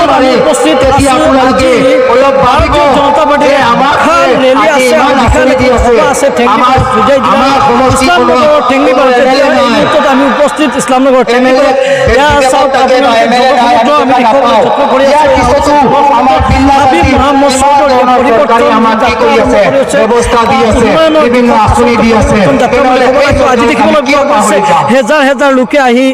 মুহূৰ্তত আমি পাৰে, উপস্থিত তেতিয়া আছোঁ। আপোনালোকে আজি অলপ ভাবিব ভাৰতীয় জনতা পাৰ্টীৰ যে আমাক বিশাল ৰেলী আজি আছে আৰু ইমান বিশাল আঁচনি দি আছে। সভা আছে আমাৰ ঠেংগিপাৰত আমাৰ সমষ্টিখনত ইছলামনগৰৰ ঠেংগিপাৰত। কোনো এতিয়া MLA এই নাই। মুহূৰ্তত আমি উপস্থিত ইছলামনগৰৰ ঠেংগিপাৰত। MLA এয়া চাওক থাকে বা আপোনালোকে, MLA নাই, জনসমুদ্ৰ আমি আমি দেখুৱাবলৈ নাপাওঁ। যত্ন কৰি ইয়াৰ আছোঁ। পিছতো আমাৰ বিল্লা হাবিব মহম্মদ ইমান চৌধুৰীৰ ধৰণৰ চৰকাৰে পৰিৱৰ্তন আমাক কি কৰি আছে, যাত্ৰা আৰম্ভ কৰিছে। ব্যৱস্থা দি আছে, উন্নয়নৰ বিভিন্ন দিশত আঁচনি দি আছে। পৰিৱৰ্তন যাত্ৰা বুলি তেনেহ'লে ক'ব লাগিব। আজি এই দেখিবলৈ কিয় পোৱা গৈছে পাহৰি যাম? হেজাৰ হেজাৰ লোকে আহি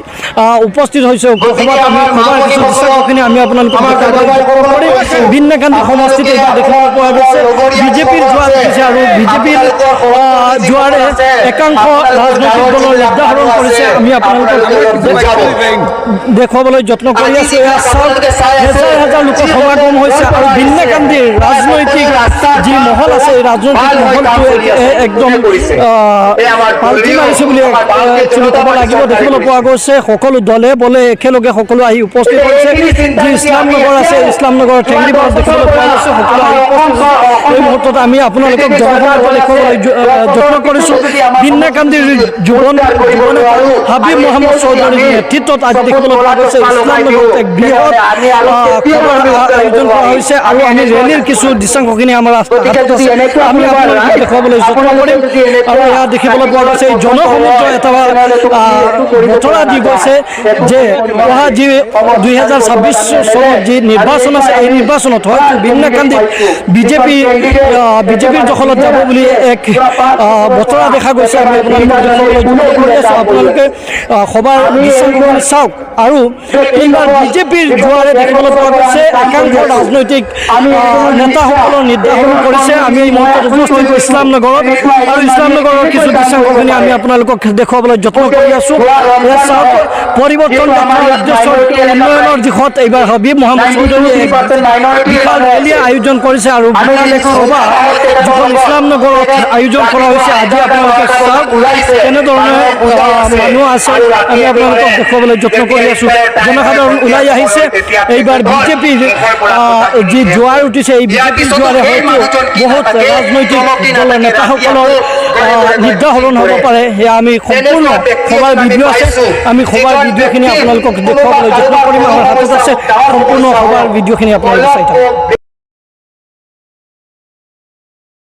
উপস্থিত হৈছে গতিকে সভাত। আমি আমাৰ সভাৰ কিছু মা-ভনীসকলক, দৃশ্যাংশখিনি আমি আপোনালোকক আমাৰ দেখুৱাবলৈ দাদা-বাইদেউসকলক যত্ন কৰিম। কৈছোঁ, বিন্নাকান্দি সমষ্টিত এইবাৰ দেখিবলৈ পোৱা গৈছে বিজেপিৰ জোৱাৰ উঠিছে আৰু বিজেপিৰ জোৱাৰে একাংশ ৰাজনৈতিক দলৰ নিদ্ৰাহৰণ কৰিছে। আমি আপোনালোকক দেখুৱাবলৈ যত্ন কৰি আছোঁ। এয়া চাওক, হেজাৰ হেজাৰ লোকৰ সমাগম হৈছে আৰু বিন্নাকান্দিৰ ৰাজনৈতিক যি মহল আছে, এই ৰাজনৈতিক মহলটো একদম পাল্টি মাৰিছে বুলি একচুৱেলি ক'ব লাগিব। দেখিবলৈ পোৱা গৈছে সকলো দলে বলে একেলগে সকলো আহি উপস্থিত হৈছে। যি ইছলামনগৰ আছে, ইছলামনগৰৰ ঠেংগিপাৰত দেখিবলৈ পোৱা গৈছে সকলো আহি উপস্থিত হৈছে। এই মুহূৰ্তত আমি আপোনালোকক জনসমুদ্ৰ দেখুৱাবলৈ যত্ন কৰিছোঁ। বিন্নাকান্দিৰ জীৱন জীৱনে হাবিব মহম্মদ চৌধুৰীৰ নেতৃত্বত আজি দেখিবলৈ পোৱা গৈছে ইছলামনগৰত এক বৃহৎ সভাৰ আয়োজন কৰা হৈছে আৰু আমি ৰেলীৰ কিছু দৃশ্যাংশখিনি আমাৰ ৰাস্তা হাতত আছে, আমি আপোনালোকক দেখুৱাবলৈ যত্ন কৰিম। আৰু এয়া দেখিবলৈ পোৱা গৈছে, এই জনসমুদ্ৰ এটা বতৰা দি গৈছে যে অহা যি 2026 চনত যি নিৰ্বাচন আছে, এই নিৰ্বাচনত হয়তো বিন্নাকান্দিত বিজেপিৰ দখলত যাব বুলি এক বতৰা দেখা গৈছে। আমি আপোনালোকক দেখুৱাবলৈ যত্ন কৰি আছোঁ। আপোনালোকে সভাৰ দৃশ্যাংশখিনি চাওক। আৰু এইবাৰ বিজেপিৰ জোৱাৰে দেখিবলৈ পোৱা গৈছে একাংশ ৰাজনৈতিক নেতাসকলৰ নিদ্ৰাহৰণ কৰিছে। আমি এই মুহূৰ্তত উপস্থিত ইছলামনগৰত আৰু ইছলামনগৰৰ কিছু দৃশ্যাংশখিনি আমি আপোনালোকক দেখুৱাবলৈ যত্ন কৰি আছোঁ। এয়া চাওক, পৰিৱৰ্তন যাত্ৰাৰ উদ্দেশ্য উন্নয়নৰ দিশত এইবাৰ হাবিব মহম্মদ চৌধুৰীয়ে এক বিশাল ৰেলী আয়োজন কৰিছে আৰু বিশাল এক সভা যিখন ইছলামনগৰত আয়োজন কৰা হৈছে। আজি আপোনালোকে চাওক কেনেধৰণে মানুহ আছে, আমি আপোনালোকক দেখুৱাবলৈ যত্ন কৰি আছোঁ। জনসাধাৰণ ওলাই আহিছে। এইবাৰ বিজেপিৰ যি জোৱাৰ উঠিছে, এই বিজেপিৰ জোৱাৰে হয়তো বহুত ৰাজনৈতিক দলৰ নেতাসকলৰ নিদ্ৰাহৰণ হ'ব পাৰে। সেয়া আমি সম্পূৰ্ণ সভাৰ ভিডিঅ' আছে, আমি সভাৰ ভিডিঅ'খিনি আপোনালোকক দেখুৱাবলৈ যত্ন কৰিম। আমাৰ হাতত আছে সম্পূৰ্ণ সভাৰ ভিডিঅ'খিনি, আপোনালোকে চাই থাকক।